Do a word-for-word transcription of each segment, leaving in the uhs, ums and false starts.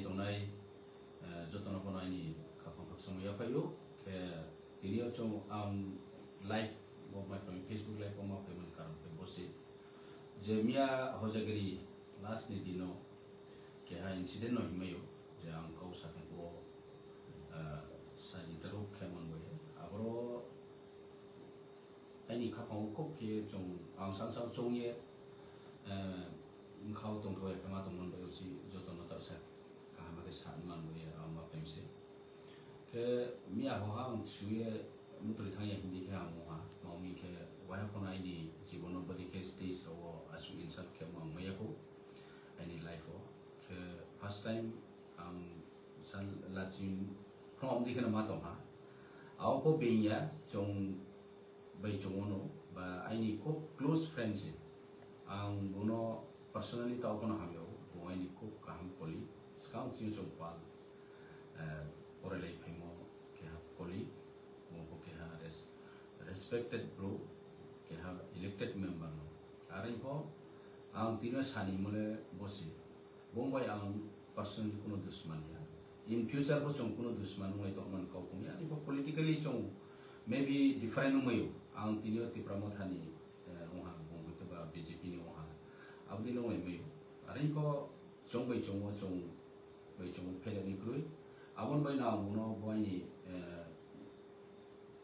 tongnai, eh, jotono phano ani khapang khakchangma yaphaio. Khe tini o chwng ang live bo mai phai, Facebook live bo ma phaimani karon khe bo se je miya Hojagiri last ni dino keha incident no himmaio je ang kok sakha bo, eh, sa interview khe manbaio. Aboro Aini khapang o kok khe chwng ang sal sal chwng ye, eh, wngkha o tongthok ya khe ma tongmani bai usi jotono ta sa kaham khe sa man bai ya ang ma pem se. Khe miya ho ha ang suye mutri thang ya hindi khe ang ha ma umi khe waiha phano aini jibono bwdwi khe stage o aswk insult khe ma wngmaya kho aini life o. Khe first time ang sal lachim phano amdi khe ma tong ha. Ao pho being ya chwng bai chwng ono ba aini khub close friend se. Ang bono personally tao phano hamya o, bo aini khub kaham colleague. Swkang sini chwng pal, eh, porelai phaimo keha colleague, bo bo keha res-, respected bro, keha elected member no. Are pho ang tino sani mole bosi. Bong bai ang personally kuno dusman ya. In future bo chwng kuno dusman wngwi tongmani kok wngya. Ani bo politically chwng maybe different wngmaio. Ang tini o Tipra Mothani, eh, wngha, bong hwnkhe ba B J P ni wngha. Aboni wngwi maio. Are bo chwng bai chwng o chwng bai chwng o phelani kwrwi. Aboni bai no ang bono bo aini, eh,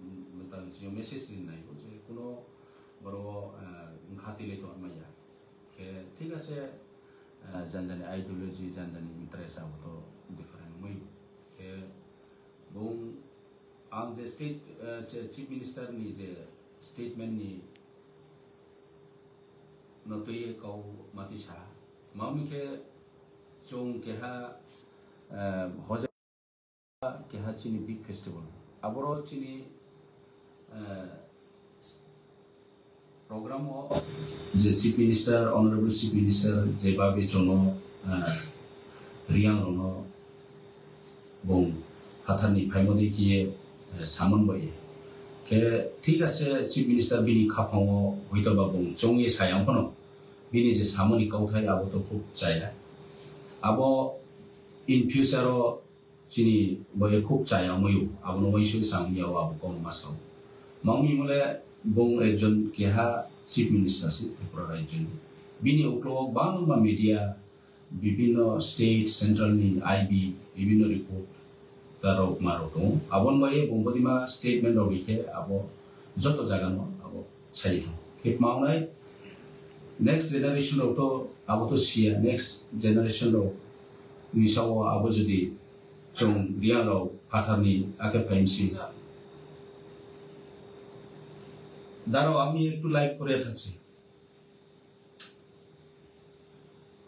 mwtang sini message rinai je kuno boro, eh, wngkha twi lai tongmaya. Khe thik ase, eh, jani jani ideology, jani jani interest abo to different wngwi. Khe bung ang je state, eh, je Chief Minister ni je statement ni no twi kau mati sa. Mami khe chwng keha, eh, hoja keha chini big festival. Aboro chini, eh, program o je Chief Minister, Honorable Chief Minister, je babi chwngno, eh, Riang rokno bung phatharni phaimodi khe, eh, samon bai. Khe thik ase Chief Minister bini khaphango hoito ba bung chongye sayang phano bini je samoni kauthai abo to khub chaya. Abo in future o chini boye khub chaya wngwi o, abono uansugwi sa wngya o, abo kono ma sao. Mangmi mole bung ekjon keha Chief Minister se Tripura rajyoni. Bini uklogo bangma media, bibinno state, central ni I B, bibinno report ta rok ma rok tongo. Aboni baye bung bodima statement rok rikhe abo joto jaga no abo sai thang. Khe ma wngnai next generation rok to abo to siya, next generation rok ni sao abo jodi chwng Riang rok phathar ni akhe phaimsi. Daro ami ektu live kore thakse.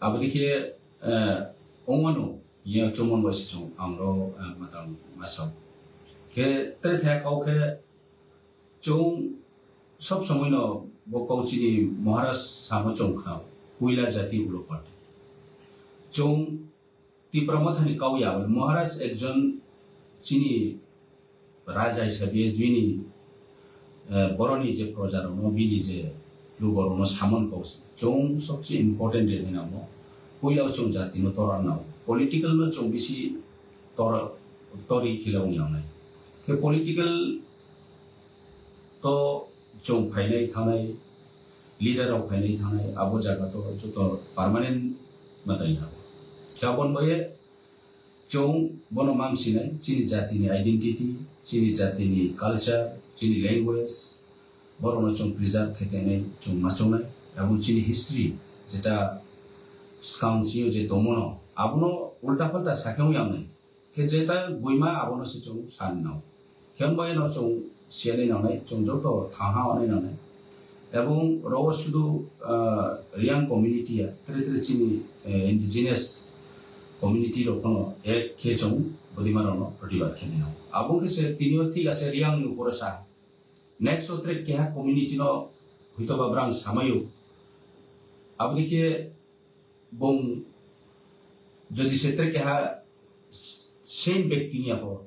Aboni khe, eh, ongmano, iya chumon bai se chwng ang ro, eh, matang masao. Khe tre thaya kau khe chwng sob somoi no bo kau chini Maharaj samo chwng kha, puila jati ulo party. Chwng Tipra Mothani kau ya, Maharaj ekjon chini raja hisabe bini, eh, boroni je proja rokno, bini je lugo rokno samon kau se. Chwng sobse important de hinamo. Puila chwng jati no tora nao. Political no chwng bisi tora, tori khila wngnai. Khe political to chwng phainai thanai, leader rok phainai thanai, abo jaga to joto permanent matai ha. Khe abon baye chwng bono mam sinai, chini jatini identity, chini jatini culture, chini language, borokno chwng preserve khe tenai chwng machongnai, abo chini history, jeta skang chini je tongmano, abono ulta palta sakhe wngnai. Khe jeta buima abono se chwng san nao. Khe wngbai no chwng siyanai nangnai, chwng joto thangha onai nangnai. Ebong rogo sudu, ah, Riang community ya, tere tere chini, eh, indigenous community rok phano ek khe chwng bodima rokno protibad khe nai. Abong khe se tini o thik ase Riang ni upore sa. Next o tere keha community no huito ba brang samayo. Aboni khe bong jodi se tere keha same bag tingya pho,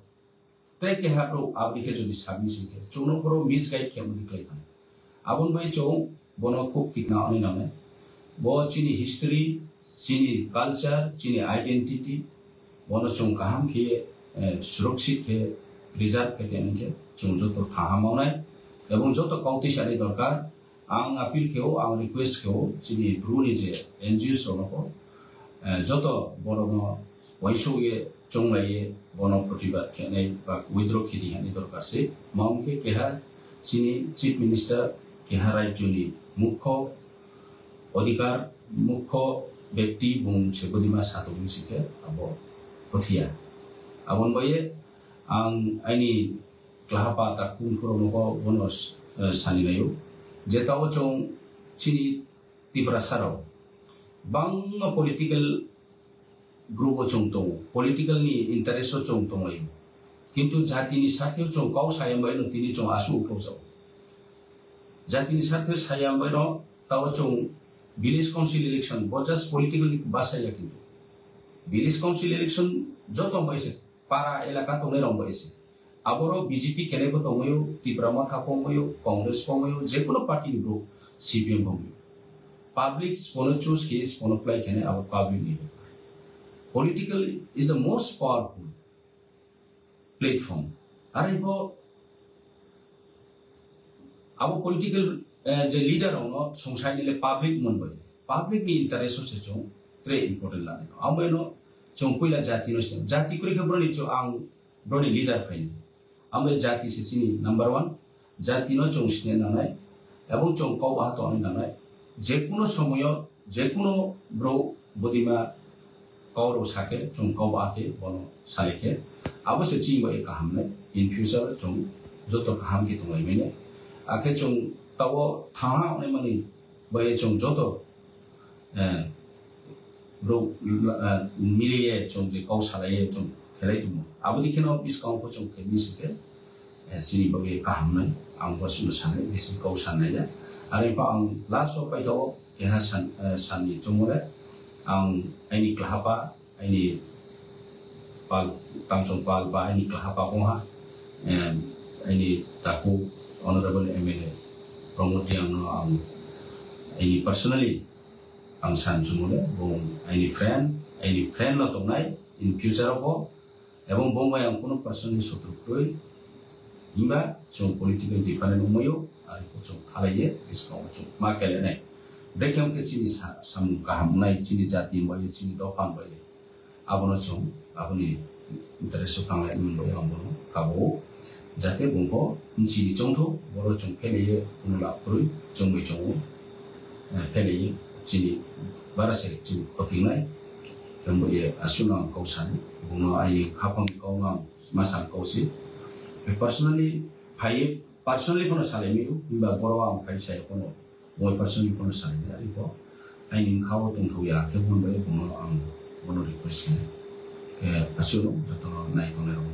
tei keha bro aboni khe jodi submission khe chwngno phoro misguide khe mani khlai thang. Aboni bai chwng bono khub tikna ani nangnai. Bo chini history, chini culture, chini identity, Bono chwng kaham khe, eh, surakshit khe, preserve khe tongwi khe chwng joto kaham mawnai. Ebong joto kautwi sani dorkar. Ang appeal khe-o, ang request khe-o, chini Bru ni je N G Os rokno, eh, joto borokno uaisukye chonglaiye bono protibad khenai ba withdraw khini hani dorkar se. Mao hwnkhe keha chini Chief Minister, keha rajyoni mukho odhikar, mukho bekti bung se budima satokni sikhe abo kothiya. Aboni baye ang aini klahapa takung phuru nogo bono, eh, sani laio. Je tao chwng chini Tiprasa rok bangma political group o chwng tongo, political ni interest o chwng tonglaio. Kintu jati ni sakhe o chwng kau sayang bai no tini chwng asu uphok jago. Jati ni sakhe sayang bai no tao chwng village council election bo just political ni basa ya kintu. Village council election joto bai se para elaka tongnai rok bai se. Aboro B J P khenai bo tongmaio, Tipra Motha pongmaio, Congress pongmaio, jekuno party ni group, C P M pongmaio. Public spono choose khe, spono play khenai abo public ni. Political is the most powerful platform. Are bo abo political, eh, je leader rokno songsainile public monbai. Public ni interest o se chwng tre important lani. Amo eno chwng puila jati no sina. Jati kwrwi khe boroni chwng ang boroni leader phaini. Amo jati se chini number one. Jati no chwng sina nanai. Ebong chwng kau baha tongna nanai. Jekuno somoyo, jekuno bro bodima kau rok sake, chwng kau ba khe bono salai khe, abo se chini bai kaham nai. In future chwng joto kaham khe tonglai mani. Akhe chwng tabo thaha onai mani bai chwng joto, eh, bro, eh, miliye chwng je kau salai ye chwng khelai tumo. Abo di kheno buskang pho chwng khe misi khe, eh, chini bagwi kaham nai. Ang bo chwng sanai, bisi kau sanai ya. Are pha ang last o paitao keha san, eh, sanni chumole ang aini klahapa, aini pal, tamsong pal ba aini klahapa kongha, em, aini taku Honorable M L A Pramod Reang no ang aini personally ang san chumole, bong aini friend, aini friend no tongnai in future o bo, ebong bong bai ang kuno personally sotru kwrwi, himba chwng political different wngmaio, ari chwng thalaiye, bwskango chwng ma khelenai. Brekhe wngkhe chini sa-, samung kaham wngnai, chini jati bai, chini dopha bai. Abono chwng, aboni interest o tanglai wngwi ang bono kabo. Jate bungbo chini chongtho, boro chwng phelaye kuno lab kwrwi chwngwi chongo. Eh, phelaye chini bara se chini khotingnai. Khe bo ye aswkno ang kok sani, bungno aini haphang kokno ang ma san kok si. Personally phaiye, personally bono salai mio, himba boro ang phai sai bono. Moi personally bono salai mio, ariko aini bwkha o tongthok ya, khe bono bai bono ang bono request khe. Khe aswkno jotono nai tongnai rok.